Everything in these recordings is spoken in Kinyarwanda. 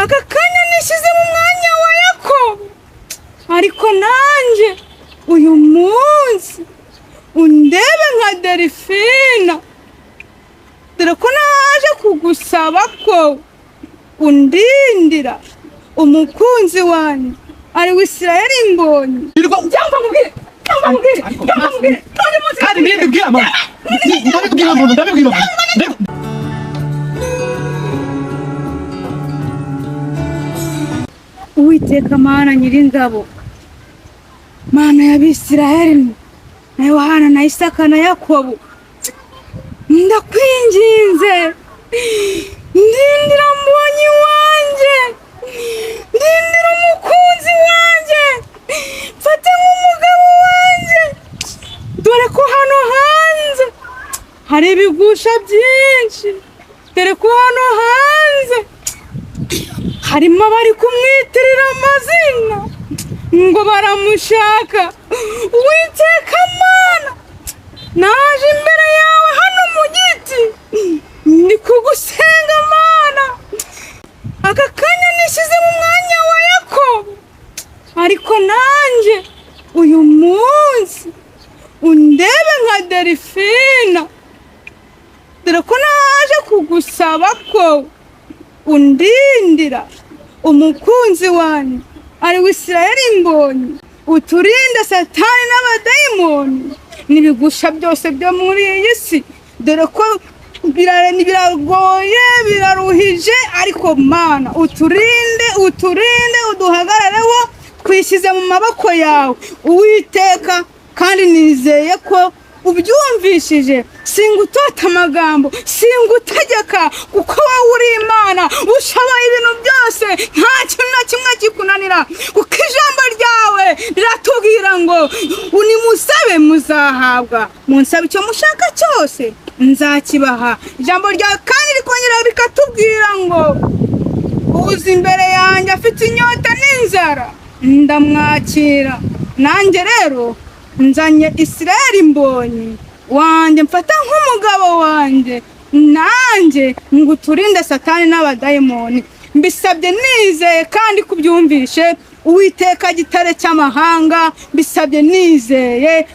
Aka kanya nishyize mu mwanya wa Yakobo, ariko nanjye uyu munsi undebe nka Delphine, dore ko naje kugusaba ko undindira umukunzi wanjye ari we Israel Mbonyi. Cyangwa nkubwire, cyangwa nkubwire, cyangwa nkubwire, none munsi Kandi ndabibwira mama, ndabibwira mama, ndabibwira mama. Uwiteka Mana nyiringabo, Mana y'Abisirayeli na Yohana na Isaka na Yakobo, ndakwinginze ndindira Mbonyi wanjye, ndindira umukunzi wanjye, mfate nk'umugabo wanjye, dore ko hano hanze hari ibigusha byinshi, dore ko hano hanze harimo abari kumwitirira amazina ngo baramushaka. Uwiteka Mana, naje imbere yawe hano mu giti ndi kugusenga Mana. Aka kanya nishyize mu mwanya wa Yakobo, ariko nanjye uyu munsi undebe nka Delphine, dore ko naje kugusaba ko undindira umukunzi wanjye ari we Israel Mbonyi, uturinde Satani n'abadayimoni n'ibigusha byose byo muri iyi si, dore ko biragoye biraruhije, ariko Mana uturinde, uturinde, uduhagarareho, twishyize mu maboko yawe Uwiteka, kandi nizeye ko ubyumvishije. Singutota amagambo, singutegeka, kuko wowe uri Imana ushoboye ibintu byose, nta kintu na kimwe kikunanira, kuko ijambo ryawe riratubwira ngo nimusabe muzahabwa, munsabe icyo mushaka cyose nzakibaha. Ijambo ryawe kandi rikongera rikatubwira ngo uza imbere yanjye afite inyota n'inzara ndamwakira. Nanjye rero nzanye Israel Mbonyi wanjye, mfata nk'umugabo wanjye, nanjye ngo uturinde Satani n'abadayimoni. Mbisabye nizeye kandi kubyumvishe Uwiteka gitare cy'amahanga, mbisabye nizeye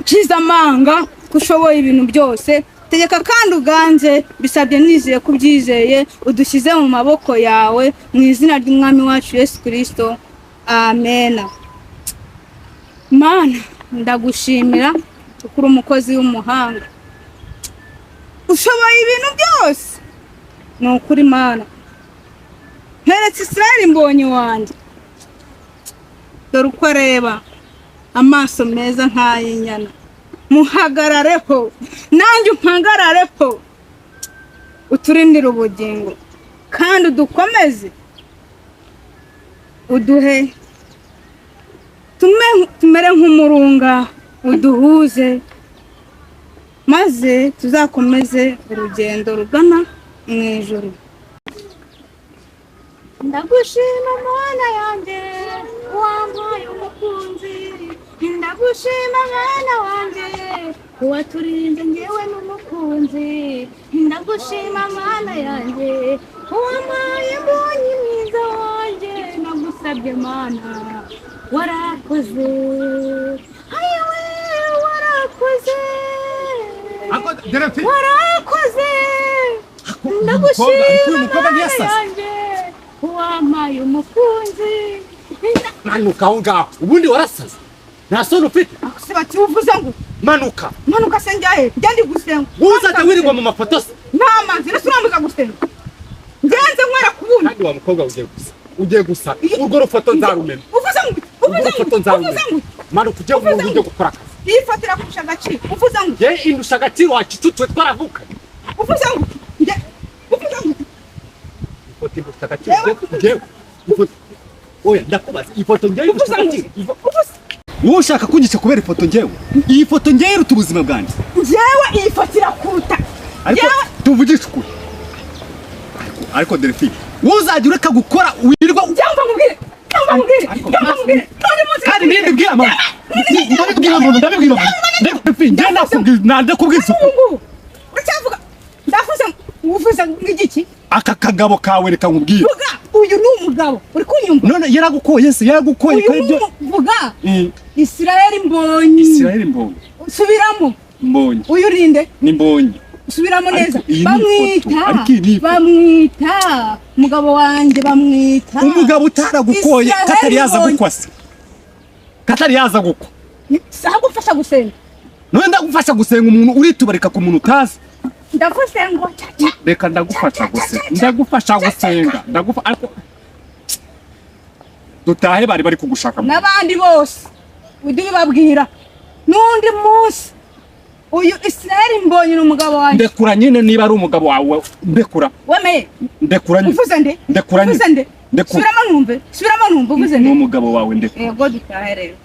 kiza amanga ko ushoboye ibintu byose. Tegeka kandi uganze, bisabye nizeye kubyizeye, udushyize mu maboko yawe, mu izina ry'Umwami wacu Yesu Kristo, amena. Mana ndagushimira kuko uri umukozi w'umuhanga, ushoboye ibintu byose. Ni ukuri Mana, nteretse Israel Mbonyi wanjye, dore uko areba, amaso meza nk'ay'inyana, muhagarareho nanjye umpagarareho, uturindire ubugingo kandi udukomeze, uduhe tumere nk'umurunga, uduhuze, maze tuzakomeze urugendo rugana mu ijuru. Ndagushima Mana yanjye wampaye umukunzi, ndagushima Mana wanjye waturinze njyewe n'umukunzi, ndagushima Mana yanjye wampaye Mbonyi mwiza wanjye, nagusabye Mana warakoze, ayiwe warakoze, warakoze, ndagushima Mana yanjye wampaye umukunzi. Manuka aho ngaho, ubundi warasaze, nta soni ufite. Bati uvuze ngo manuka, manuka se njyahe? Njya ndi gusenga. Uzajya wirirwa mu mafoto se? Nta manzi, ese urambuza gusenga? Ngenze nywera ku bundi. Kandi wa mukobwa ugiye gusa, ugiye gusa, urwo rufoto nzarumena. Uvuze ngo, uvuze ngo, uvuze ngo. Manuka ujye mu rugo ujye gukora akazi. Yifatira kurusha agaciro, uvuze ngo. Ye indusha agaciro wacitutwe twaravukanye. Uvuze ngo, uvuze ngo. Ifoto indusha agaciro, ugiye, ifoto. Oya ndakubaza, ifoto ngewe indusha agaciro. Wowe ushaka kunyica kubera ifoto ngewe? Iyi foto ngewe iruta ubuzima bwanjye. Ngewe iyi foto irakuruta. Ariko tuvugishe ukuri. Ariko Delphine, wowe uzajya ureka gukora wirirwa. Cyangwa nkubwire, cyangwa nkubwire, cyangwa nkubwire. Kandi ndabibwira mama, ndabibwira mama, ndabibwira mama. Delphine, njye nakubwiza ukuri. Uracyavuga, ndavuze, uvuze ng'igiki? Aka kagabo kawe reka nkubwire. Vuga, uyu ni umugabo uri kunyumva? None yaragukoye se, yaragukoye Uyu ko ni ibyo vuga. Israel Mbonyi. Israel Mbonyi. Subiramo. Mbonyi. Uyu urinde? Ni Mbonyi. Subiramo neza. Ariko iyi ni ifoto. Bamwita, Ariko iyi ni ifoto. bamwita umugabo wanjye, bamwita Umugabo utaragukoye Israel katari yaza Mbonyi. gukwa se, katari yaza gukwa. Saha gufasha gusenga. None ndagufasha gusenga umuntu uritubarika ku muntu utazi? Ndavuze ngo caca. Reka ndagufasha gusenga, ndagufasha gusenga, ndagufa, ariko dutahe, bari bari kugushaka N'abandi bose ujye ubibabwira n'undi munsi, uyu Israel Mbonyi ni umugabo wanjye. Ndekura nyine, niba ari umugabo wawe ndekura. Wemeye? Ndekura nyine. Uvuze nde? Ndekura nyine. Uvuze nde? Ndekura. Subiramo numve, subiramo numve, uvuze Ni nde? umugabo wawe, ndekura. Yego, dutahe rero.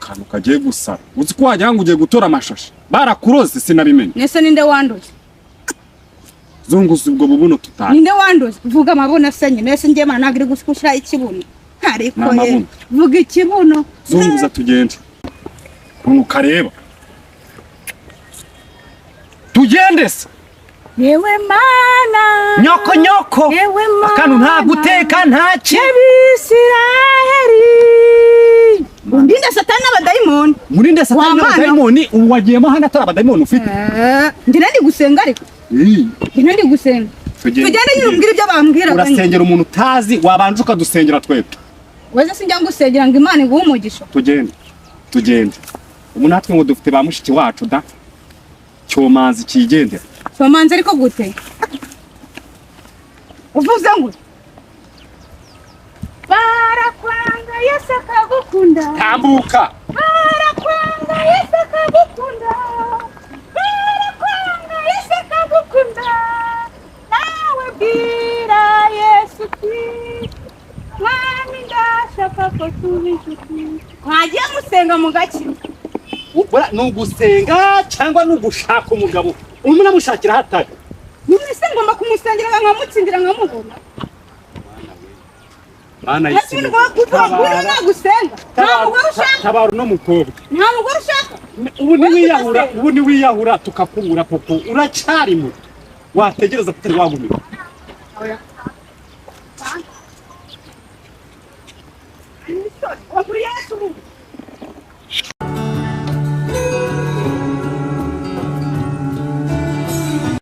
Akantu kagiye gusara, uzi ko wagira ngo ugiye gutora amashashi, barakuroze sinabimenye. Nese ninde wanduye? Zunguza ubwo bubuno tutahe. Ninde wanduye? Vuga amabuno se nyine. Nese njye mana ntabwo iri gushyira ikibuno, ariko Ni ye amabuno. Vuga ikibuno. Zunguza tugende, ukuntu kareba, tugende se. Yewe mana. Nyoko, nyoko. Yewe mana. Akantu nta guteka, nta ki. Y'Abisiraheli, undinde Satani n'abadayimoni. Murinde Satani Wa mana. n'abadayimoni. Ubu wagiyemo hano atari abadayimoni ufite? Njye ndi gusenga, ariko njye ndi gusenga. Tugende. Tugende nyine, umbwire ibyo bambwira. Urasengera umuntu utazi, wabanje ukadusengera twebwe. Weze sinjya ngusengera ngo Imana iguhe umugisha? Tugende, tugende. Ubu natwe ngo dufite ba mushiki wacu da, cyomanzi kigendera. Somanze ariko gute? Uvuze ngo barakwanga, Yesu akagukunda. Tambuka. Barakwanga, Yesu akagukunda. Barakwanga, Yesu akagukunda. Nawe bwira Yesu uti: "Mwami, ndashaka ko tuba inshuti." Mwagiye musenga mu gakiro. Ubura ni ugusenga cyangwa ni ugushaka umugabo urimo unamushakira hatari? None se ngomba kumusengera nkamutsindira nkamubona? Mana Ese y'isi, kuvuga kuri nagusenga, nta mugore ushaka? Tabara uno mukobwa. Nta mugore ushaka? Ubu niwiyahura, ubu niwiyahura tukakubura koko. Uracyari muto, wategereza kutari wagumira. Oya. Kuri Yesu.